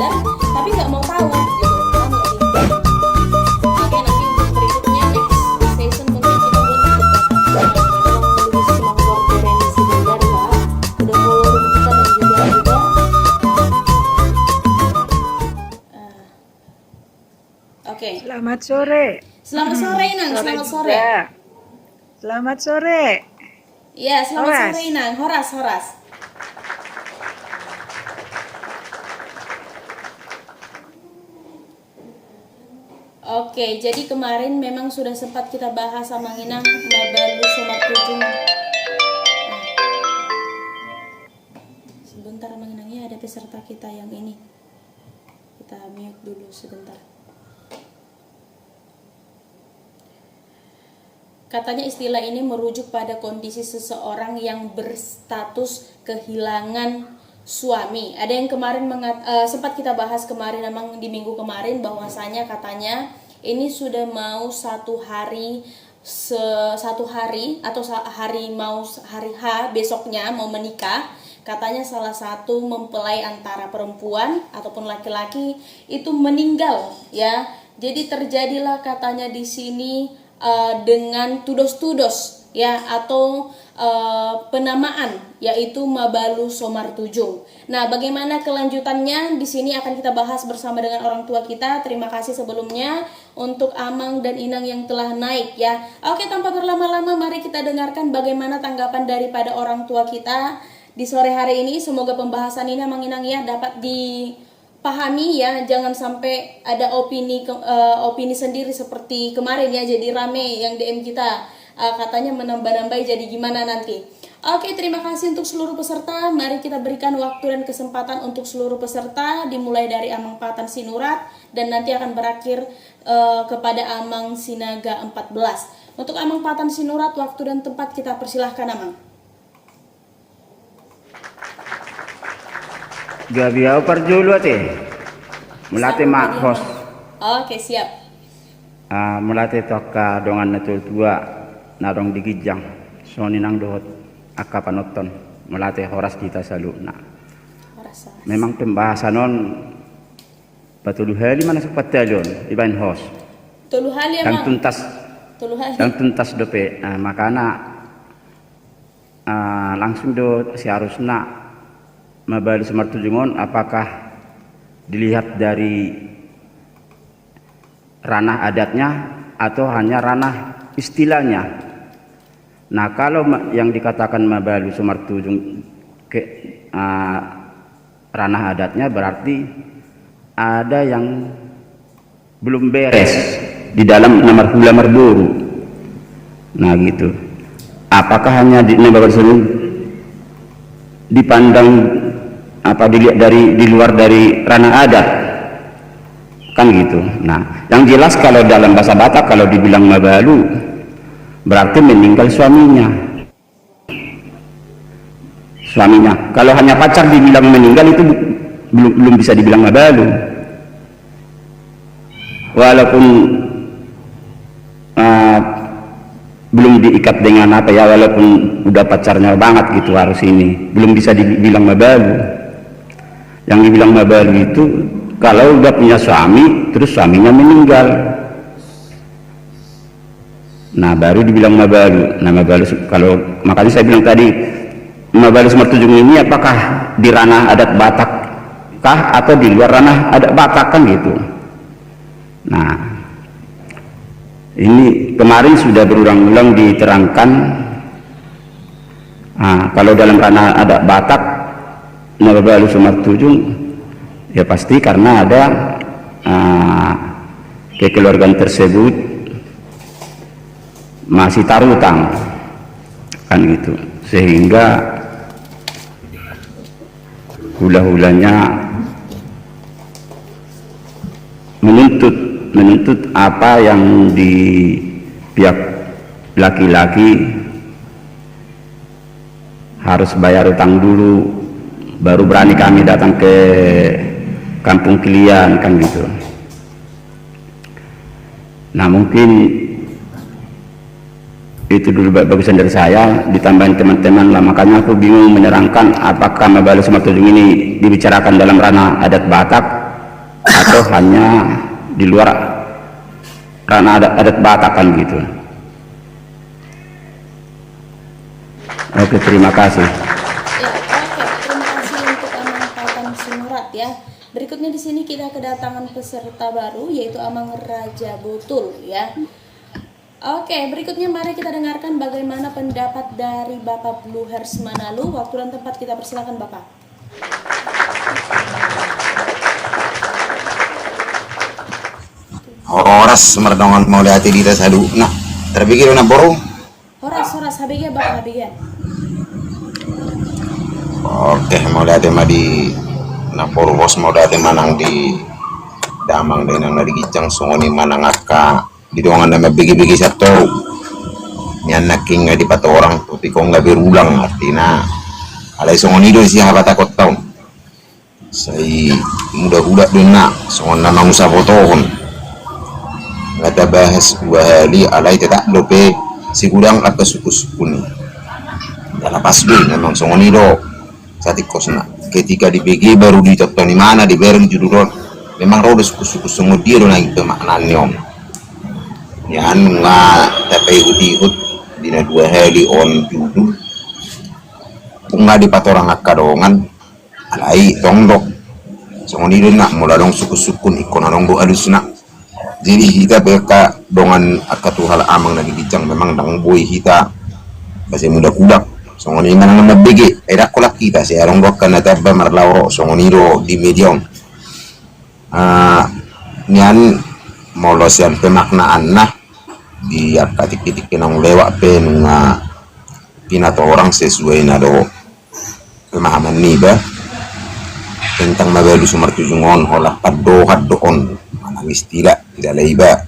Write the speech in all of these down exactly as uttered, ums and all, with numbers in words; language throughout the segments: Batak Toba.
Tapi nggak mau tahu gitu, paham nggak sih? Oke, nanti untuk berikutnya, next session, mungkin kita buat untuk, eh, lebih support dari si Bunda, ya. Udah follow kita dan juga udah, eh, oke. Selamat sore. Selamat sore, Inang. Sore juga. Selamat sore. Selamat sore. Iya, selamat sore, Inang. Horas, horas. Oke, jadi kemarin memang sudah sempat kita bahas sama Inang, Mabalu Somartujung. Sebentar, Amang Inang, ya, ada peserta kita yang ini. Kita mute dulu sebentar. Katanya istilah ini merujuk pada kondisi seseorang yang berstatus kehilangan suami. Ada yang kemarin mengat-, eh, sempat kita bahas kemarin, memang di minggu kemarin, bahwasanya katanya ini sudah mau satu hari, se-, satu hari atau sa-, hari mau s-, hari H, besoknya mau menikah. Katanya salah satu mempelai antara perempuan ataupun laki-laki itu meninggal, ya. Jadi terjadilah katanya di sini, eh, dengan tudos-tudos, ya, atau, eh, penamaan, yaitu Mabalu Somartujung. Nah, bagaimana kelanjutannya? Di sini akan kita bahas bersama dengan orang tua kita. Terima kasih sebelumnya untuk Amang dan Inang yang telah naik, ya. Oke, tanpa berlama-lama, mari kita dengarkan bagaimana tanggapan daripada orang tua kita di sore hari ini. Semoga pembahasan ini, Amang Inang, ya, dapat di pahami, ya, jangan sampai ada opini ke-, eh, opini sendiri seperti kemarin, ya, jadi rame yang D M kita, eh, katanya menambah-nambahi, jadi gimana nanti. Oke, terima kasih untuk seluruh peserta. Mari kita berikan waktu dan kesempatan untuk seluruh peserta, dimulai dari Amang Patan Sinurat dan nanti akan berakhir, eh, kepada Amang Sinaga empat belas. Untuk Amang Patan Sinurat, waktu dan tempat kita persilahkan, Amang. Gabe au parjolo ate. Mauliate ma, host. Oke, siap. Ah, mauliate tu angka dongan na tua-tua na adong di ginjang. Songon i nang dohot angka panonton. Mauliate, horas di hita saluhutna. Horas, horas. Memang pembahasan on patolu hali ma na so patahali on, dibaen host. Tolu hali, Amang. Ndang tuntas. Tolu hali. Ndang tuntas dope. Ah, makana, ah, langsung do seharusna Mabalu Somartujung on, apakah dilihat dari ranah adatnya atau hanya ranah istilahnya? Nah, kalau ma-, yang dikatakan Mabalu Somartujung ke, ah, ranah adatnya, berarti ada yang belum beres di dalam na marhula marboru. Nah, gitu. Apakah hanya di, na Mabalu Somartujung dipandang, apa, dilihat dari, di luar dari ranah adat? Kan gitu. Nah, yang jelas kalau dalam bahasa Batak, kalau dibilang mabalu, berarti meninggal suaminya. Suaminya. Kalau hanya pacar dibilang meninggal, itu bu-, belum, belum bisa dibilang mabalu. Walaupun, eh, belum diikat dengan apa ya, walaupun udah pacarnya banget gitu, harus ini, belum bisa dibilang mabalu. Yang dibilang mabalu itu kalau udah punya suami, terus suaminya meninggal. Nah, baru dibilang mabalu. Nah, mabalu se-, kalau, makanya saya bilang tadi, Mabalu Somartujung ini apakah di ranah adat Batak kah atau di luar ranah adat Batak, kan gitu. Nah, ini kemarin sudah berulang-ulang diterangkan. Ah, kalau dalam ranah adat Batak, Mabalu Somartujung, ya pasti karena ada, ah, kekeluargaan tersebut masih tarutang, kan gitu. Sehingga hula-hulanya menuntut, menuntut apa yang di pihak laki-laki harus bayar utang dulu, baru berani kami datang ke kampung kalian, kan gitu. Nah, mungkin itu dulu ba-, bagusan dari saya, ditambahin teman-teman lah. Makanya aku bingung menerangkan apakah Mabalu Somartujung ini dibicarakan dalam ranah adat Batak hanya di luar ranah adat-adat Batak kan gitu. Oke, terima kasih. Ya, oke, terima kasih untuk Amang Patan Sinurat ya. Berikutnya di sini kita kedatangan peserta baru, yaitu Amang Raja Botul ya. Oke, berikutnya mari kita dengarkan bagaimana pendapat dari Bapak Blue Hers Manalu. Waktu dan tempat kita persilakan, Bapak. Horas mardongan mauliate di hita saluhutna. Tarpikir na boru. Horas, horas, habegean, Bapak, habegean. Oke, mauliate ma di na boru, horas mauliate ma nang di damang dainang na di ginjang, songon i ma nang angka di dongan na mambege-bege satoru. Nian nangkin nga dipatorang, topik on nga berulang, artina alai songon i do isi habatahonta on. Sai mula-mula do na songon na mangusap otohon. Nga tabahas dua hali alai tetap dope sai godang angka sungkun-sungkun i. Ala pas do i memang songon i do. Satingkosna, ketika dibege baru ditonton imana, dibereng judul on. Memang ro do sungkun-sungkun songon dia do nangkin pemaknaan ni on. Nian nga tapaihut-ihut di na dua hali on judul. Nga dipatorang angka dongan, alai tong do songon i do na, molo adong sungkun-sungkun ingkon adong do alusna. Jadi hita pe angka dongan, angka tu halak amang na di ginjang, memang ndang boi hita basa mula-mula. Songon i ma nang na mambege, ai ndang holan hita, sai adong do angka na tamba marlaho ro, songon i do di media on. Ah, nian molo sian pemaknaanna di angka tingki-tingki naung lewat pe nunga pinatorang sesuai na do pemahaman niba tentang mabalu so martujung on, holan pandohan do on, manang istilah, istilah iba.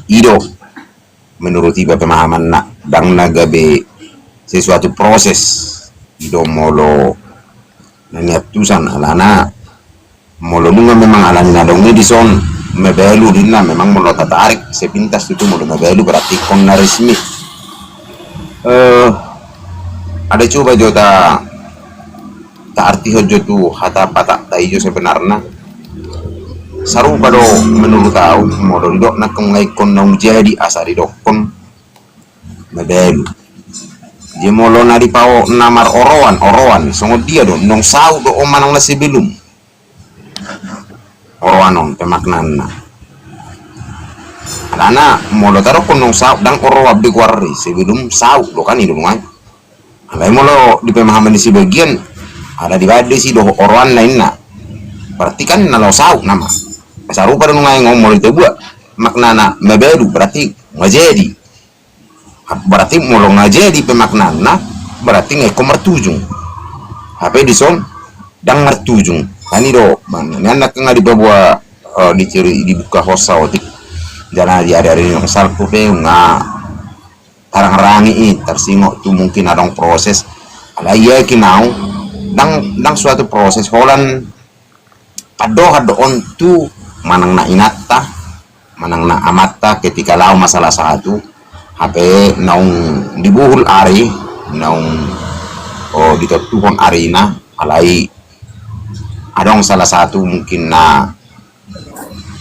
I do menurut iba pemahamanna, ndang na gabe sesuatu proses. I do molo na niantusan alana, molo nunga memang alani na adong i dison, mabalu ninna, memang molo tatarik sepintas tutu molo mabalu berarti ingkon na resmi. Eh, ada coba jo ta, taartihon jo tu hata Batakta i jo sebenarna. Sarupa do menurut au, molo didok nangkin nga ingkon naung jadi asa didokkon mabalu. Jadi molo na dipasahat na maroroan, oroan, songon dia do, naung saut do on manang na sebelum. Oroan on pemaknaanna. Alana molo tadokkon naung saut, ndang oroan be goarna i, sebelum saut do kan i do nunga i. Alai molo di pemahaman ni sebagian, ala dibaen do isi dohot oroanna inna. Berarti kan na laho saut nama. Sarupa do nunga i, nga molo ditabua maknana mabalu berarti nga jadi. Berarti molo nga jadi pemaknaanna, berarti nga ingkon martujung. Hape dison ndang martujung. Kan i do, nian nangkin nga dipaboa, eh, diceri, dibuka hosa otik. Jala di ari-ari ni salpu pe nga tarang-rangi i, tarsingok tu mungkin adong proses. Alai yakin au, ndang, ndang suatu proses holan pandohan do on tu manang na inanta, manang na amanta ketika laho ma salah satu, hape naung dibohul ari, naung, oh, ditontuhon arina, alai adong salah satu mungkin na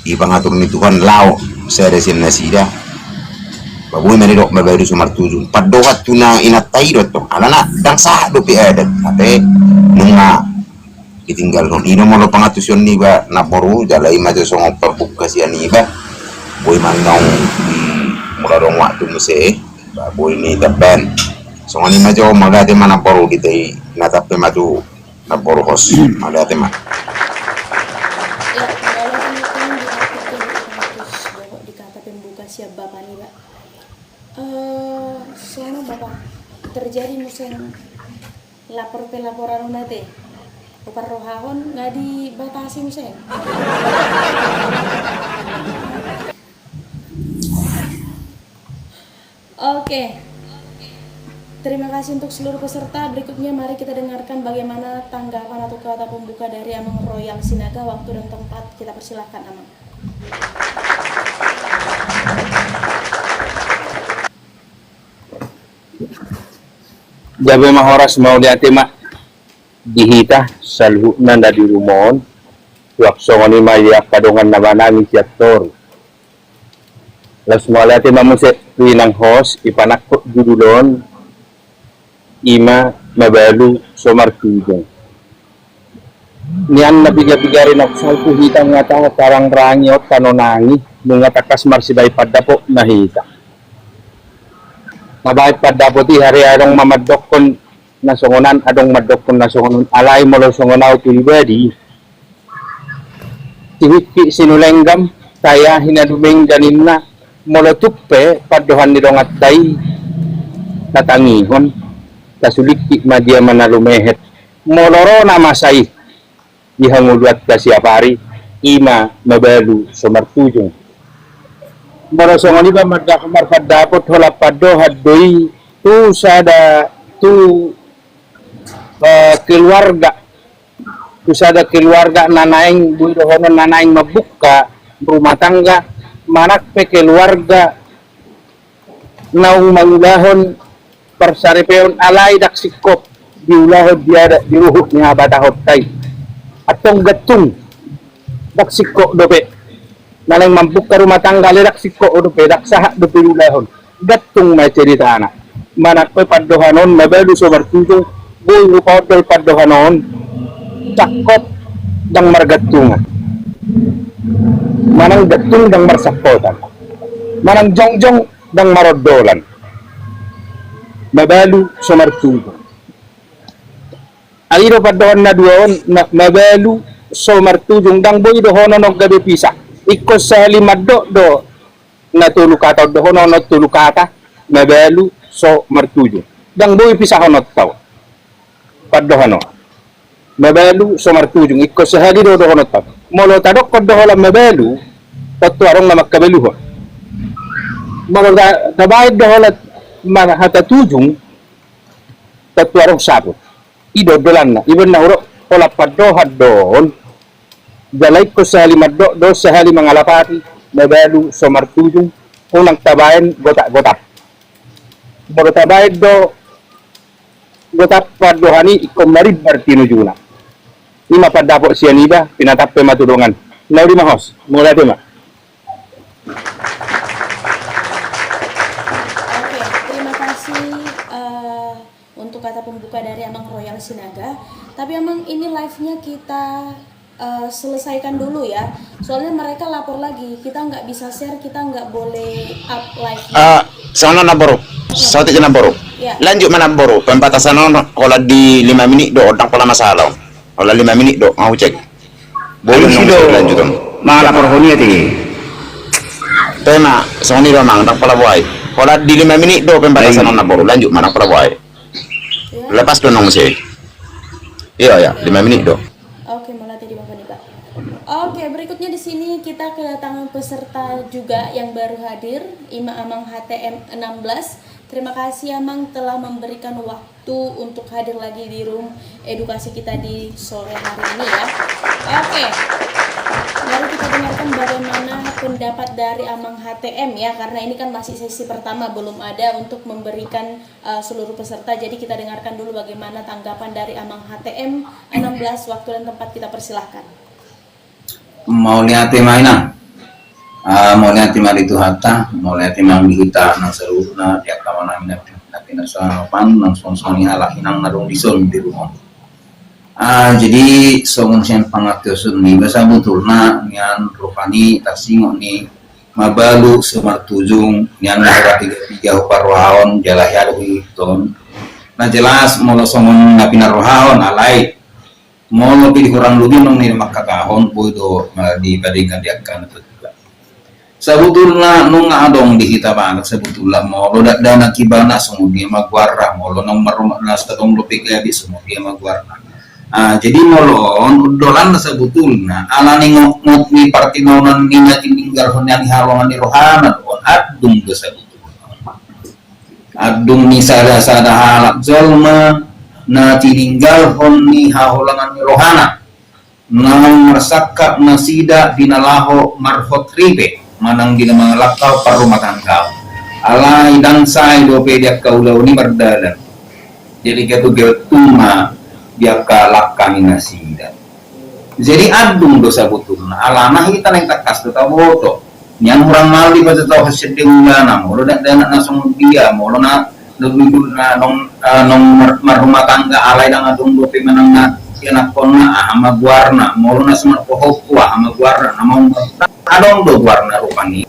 ipangatur ni Tuhan laho sada sian nasida. Ba boi ma didok mabalu so martujung. Pandohan tu na inanta i do tong. Alana ndang sahat dope adat. Hape nunga ditinggalhon. I do molo pangantusion niba na boru, jala i ma jo songon pambuka sian iba. Boi ma naung di mula adong waktu muse. Ba boi ni taban. Songon i ma jo, mauliate ma na boru di tai na tampe ma tu na boru host. Mauliate ma. Ya, mauliate ma di kata pembuka sian bapa niba. Eh, songon on bapa, terjadi muse lapor pelaporan on ate. Huparrohahon nga dibatasi muse. Oke. Terima kasih untuk seluruh peserta. Berikutnya mari kita dengarkan bagaimana tanggapan atau kata pembuka dari Amang Royal Sinaga. Waktu dan tempat kita persilahkan, Amang. Gabe ma horas, mauliate ma di hita saluhutna na di rumah on. Suang songon i ma di angka dongan na manangi sian toru. Laos mauliate ma muse tu inang host, ipanangkok judul on, i ma Mabalu so Martujung. Nian na piga-piga ari na salpu hita nga tarangrangi on tano nangi, nunga tangkas marsibahen pandapot na hita. Tabahen pandapot i, hira adong ma mandokkon na songon an, adong mandokkon na songon on, alai molo songon au pribadi, sihingkik sinulenggam, tayahi na dumenggan ninna, molo tung pe pandohan ni donganta i tatangihon, tasulingkik ma dia ma na lumehet. Molo ro na masa i di hangoluanta siapari, i ma Mabalu so Martujung. Molo songon i ma mandok marpandapot, holan pandohan do i tu sada, tu, eh, keluarga, tu sada keluarga na naeng, boi dohonon na naeng mambuka rumah tangga, manang pe keluarga naung mangulahon parsaripeon, alai ndang singkop diulahon di adat di ruhut ni habatahonta i. Antong gantung, ndang singkop dope. Na naeng mambuka rumah tangga alai ndang singkop dope, ndang sahat dope diulahon. Gantung ma ceritana. Manang pe pandohan on Mabalu so Martujung, boi hupaondol pandohan on, sangkop ndang margantungan, manang gantung ndang marsangkotan, manang jongjong ndang marondolan. Mabalu so Martujung. Alai do pandohan na dua on, na, Mabalu so Martujung, ndang boi dohonon on gabe pisah. Ingkon sahali mandok do na tolu kata on, dohonon on tolu kata, Mabalu so Martujung. Ndang boi pisahononta on. Pandohan on, Mabalu so Martujung, ingkon sahali do dohononta. Molo tadokkon do holan Mabalu, tontu adong na mangkabaluhon. Molo ta-, tabahen do holan ma-, hata tujung, tontu adong saput. I do ondolanna, i ma na hudok, holan pandohan do on. Jala ingkon sahali mandok do, sahali mangalapati, Mabalu so Martujung, unang tabahen gotap-gotap. Molo tabahen do gotap pandohan i, ingkon marimbar tinujuna. I ma pandapot sian iba, pinatap pe ma tu dongan. Nauli ma host, mauliate ma. Oke, terima kasih, eh, untuk kata pembuka dari Amang Royal Sinaga. Tapi Amang, ini live-nya kita, eh, selesaikan dulu ya. Soalnya mereka lapor lagi, kita nggak bisa share, kita nggak boleh up live-nya. Ah, songon on, Namboru. Oke. Saotik, Namboru. Ya. Lanjut ma, Namboru. Pembatasan on holan di lima menit do, ndang pola masalah on. Holan lima menit do, nga hucek. Boi do, lanjut on. Mangalapor ho nian i. Tema, songon i do, Amang, ndang pola buai. Holan di lima menit do pembatasan on, Namboru. Lanjut ma, ndang pola buai. Ya. Lepas do nang muse. Iya, iya, lima menit do. Oke, mauliate di Bapa ni, Pak. Oke, berikutnya di sini kita kedatangan peserta juga yang baru hadir, i ma Amang H T M enam belas. Terima kasih, Amang, telah memberikan waktu untuk hadir lagi di room edukasi kita di sore hari ini, ya. Oke. Mari kita dengarkan bagaimana pendapat dari Amang H T M, ya, karena ini kan masih sesi pertama, belum ada untuk memberikan, eh, seluruh peserta. Jadi kita dengarkan dulu bagaimana tanggapan dari Amang H T M enam belas, waktu dan tempat kita persilahkan. Mauliate ma, Inang. Ah, mauliate ma di Tuhanta, mauliate ma di hita nang saluhutna, di angka amang inang, di angka inang, na songon i halak inang na adong dison di rumah. Ah, jadi songon sian pangatioson niba, sabotulna nian rupani tarsingok ni Mabalu so Martujung, nian na hura piga-piga huparrohahon jala hea do huihuthon. Na jelas molo songon na pinarrohahon, alai molo pe di hurang lobi annon ni mangkatahon, boi do, eh, dipadenggan di angka na tuatua. Sabotulna nunga adong di hita Batak, sabotulna molo dakdanak ibana songon dia ma goarna, molo naung marumah tangga adong dope gabe songon dia ma goarna. Ah, jadi molo on ondolanna sabotulna, ala ni ngotngot ni partinangion ni na tininggalhon ni haholongan ni rohana do on, adong do sabotulna. Adong ni sada-sada halak jolma na tininggalhon ni haholongan ni rohana, naung marsangkap nasida di na laho marhot ripe manang di na mangalangka parrumatanggaon. Alai ndang sae dope di angka ulaon i mardalan. Jadi gabe gantung ma di angka langka ni nasida. Jadi adung do sabotulna, alana hita naeng tangkas do taboto. Nian hurang maol dipajojohon sian denggan, molo dakdanak na songon dia, molo na, na, na, nong, eh, nong mar-, marrumah tangga, alai ndang adong dope manang na ianakkonna, aha ma goarna, molo na so marpohoppo, aha ma goarna, na maon, adong do goarna rupani.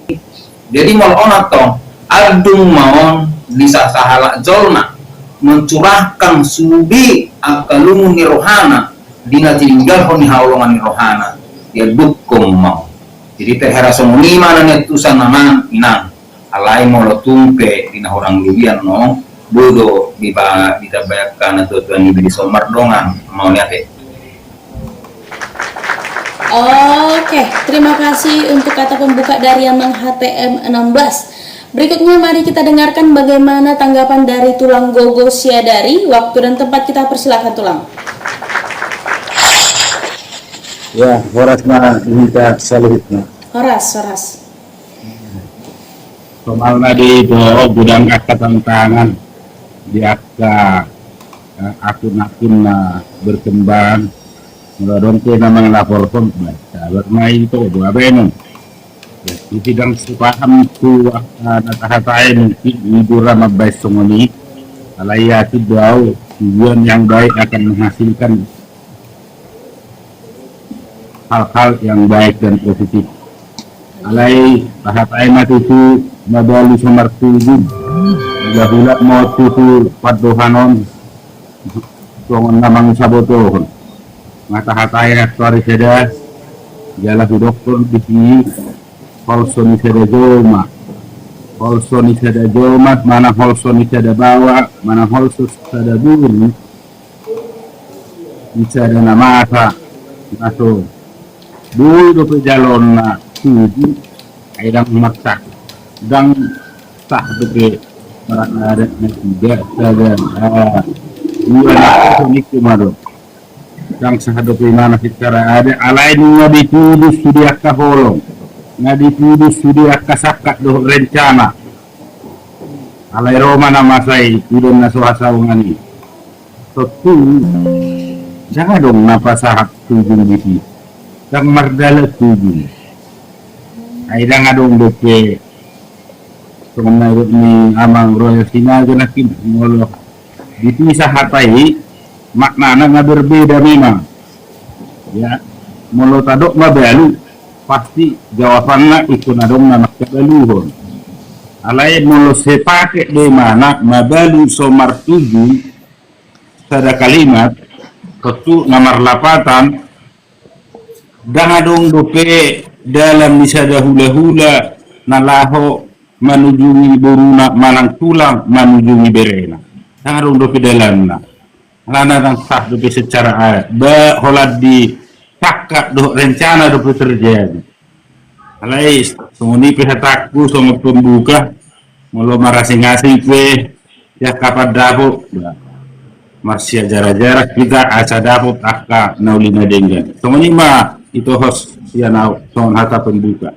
Jadi molo on antong, adung ma on di sasahalak jolma mencurahkan sude angka lungun ni rohana di na tininggalhon ni haholongan ni rohana, diadukhon ma on. Jadi terhera songon i ma na niantusan amang inang, alai molo tung pe di na hurang lobian no, boi do dipa-, ditambai angka na tuatua niba di sombar dongan, ma on i ate. Oke, terima kasih untuk kata pembuka dari Amang H T M enam belas. Berikutnya mari kita dengarkan bagaimana tanggapan dari Tulang Gogo Siadari. Waktu dan tempat kita persilakan, Tulang. Ya, horas ma di hita saluhutna. Horas, horas. Somalna di do godang angka tantangan di angka, eh, akun-akun na berkembang. Molo adong pe na mangelaporhon, bah, sabar ma i, ito do abe no. Jadi ndang sepaham tu, eh, na tahatai mungkin ibu ra mambaen songon i. Alai yakin do au tujuan yang baik akan menghasilkan hal-hal yang baik dan positif. Alai tahatai ma tutu mabalu so martujung. Hulahula ma tutu pandohan on songon na mangisabotohon. Nga tahatai antuari sada, jala hudokkon disi holso ni sada jolma. Holso ni sada jolma, manang holso ni sada baoa, manang holso sada boru. Di sada na masa, na so boi dope jaloonna tutu, ai ndang marsah, ndang sah dope marana adat na tiga, sada, ah, dua na so nikku ma do. Ndang sah dope imana secara adat, alai nunga ditudu sude angka holong, nunga ditudu sude angka sangkap dohot rencana. Alai ro ma na masa i, udan na so hasaongan i. Tontu ndang adong na pasahat tujung disi, ndang mardalan tujung. Ai ndang adong dope songon na didok ni Amang Royal Sinaga nangkin, molo dipisah hata i maknana nga berbeda memang. Ya, molo tadok mabalu, pasti jawabanna ingkon adong na mangkabaluhon. Alai molo sepaket do imana mabalu so martujung, sada kalimat, tontu na marlapatan, ndang adong dope dalan ni sada hulahula na laho manujungi boruna manang tulang manujungi berena. Ndang adong dope dalanna. Alana ndang sah dope secara adat. Ba holan di sangkap dohot rencana dope terjadi. Alai songon i pe hatangku songon pembuka, molo marasing-asing pe, ya kapan dapot, ya, marsiajar-ajaran hita asa dapot angka na uli na denggan. Songon i ma ito host sian au songon hata pembuka.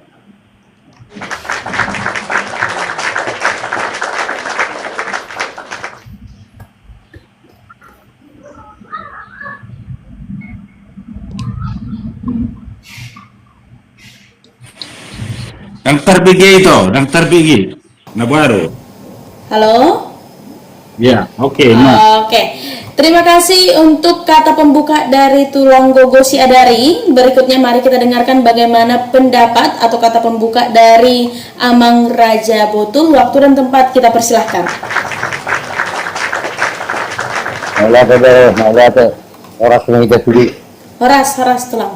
Ndang tarbege ito, ndang tarbege. Na baru. Halo? Ya, oke, ma. Oke. Terima kasih untuk kata pembuka dari Tulang Gogo Siadari. Berikutnya mari kita dengarkan bagaimana pendapat atau kata pembuka dari Amang Raja Botul. Waktu dan tempat kita persilahkan. Mauliate, mauliate. Horas ma hita sude. Horas, horas, Tulang.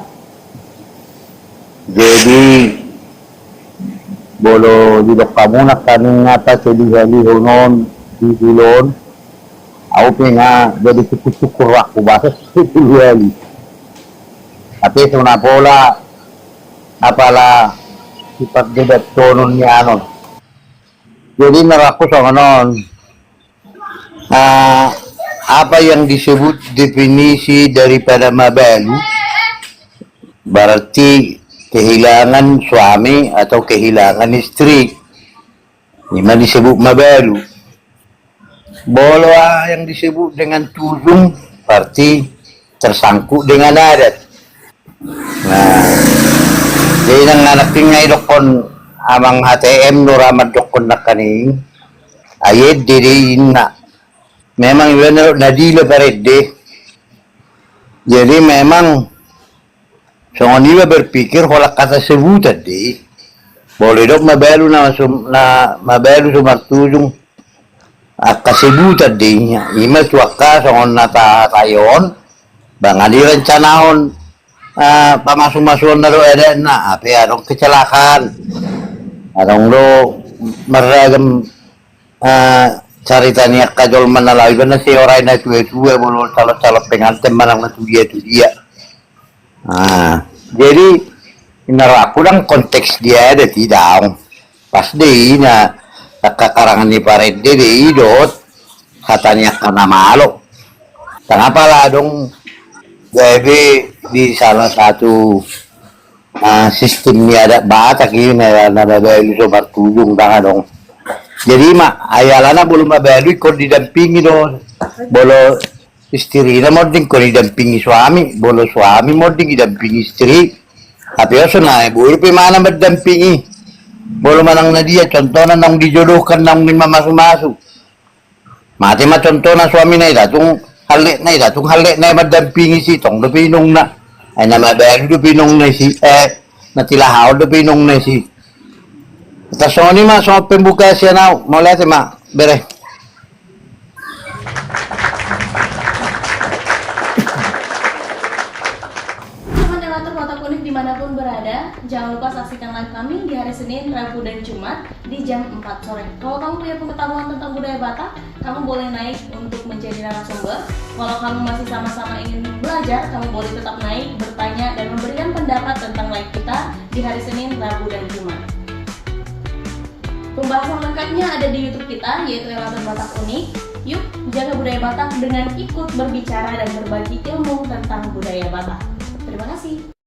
Jadi, molo didok hamu nangkaning hata selihalihon on di jolo on, au pe nga jadi sungkunsungkun rohangku bahasa selihalihon. Tapi so na pola apala sifat debat tonon ni anon. Jadi na rohangku songon on. Ah, apa yang disebut definisi daripada mabalu? Berarti kehilangan suami atau kehilangan istri. Ini mah disebut mabalu. Molo yang disebut dengan tujung, berarti tersangkut dengan adat. Jadi nang anak i nga idokkon amang H T M do ra mandokkon nangkaning. Ai ende do i inna. Memang iba na dila parende. Jadi memang songon iba berpikir holan kata sebutan do i. Bolo didok mabalu na, na mabalu so martujung. Angka sebutan do i, ima tu angka songon na tahatai on, ba nga direncanahon pamasumasuon na do adatna, hape adong kecelakaan, adong do marragam carita ni angka jolma na laho iba na seorai na tuatua, bolo calon-calon penganten manang na tudia-tudia. Jadi inna rohangku ndang konteks dia ada tidak. Pas do i na angka karangan ni parende do i dohot hata ni angka na malo. Ndang apala adong gabe di salah satu sistem ni adat Batak i na mabalu so martujung ndang adong. Jadi ima ai alana bolo mabalu ingkon didampingi do, bolo istrina monding ingkon didampingi suami, bolo suami monding didampingi istri. Hape asa na boru pe mana mandampingi. Bolo manang na dia contohna naung dijodohkan naung ni mamasumasu. Mate ma contohna suamina i da tung halletna, i da tung halletna i mandampingi si tong dope inongna. Ai na mabalu dope inongna i si, eh, na tilahaon dope inongna i si. Tar songon i ma songon pembuka sian au, mauliate ma, bere. Teman Elator Batak Unik dimanapun berada, jangan lupa saksikan live kami di hari Senin, Rabu, dan Jumat di jam empat sore. Kalau kamu punya pengetahuan tentang budaya Batak, kamu boleh naik untuk menjadi narasumber. Kalau kamu masih sama-sama ingin belajar, kamu boleh tetap naik, bertanya, dan memberikan pendapat tentang live kita di hari Senin, Rabu, dan Jumat. Pembahasan lengkapnya ada di YouTube kita, yaitu Elator Batak Unik. Yuk, jaga budaya Batak dengan ikut berbicara dan berbagi ilmu tentang budaya Batak. Terima kasih.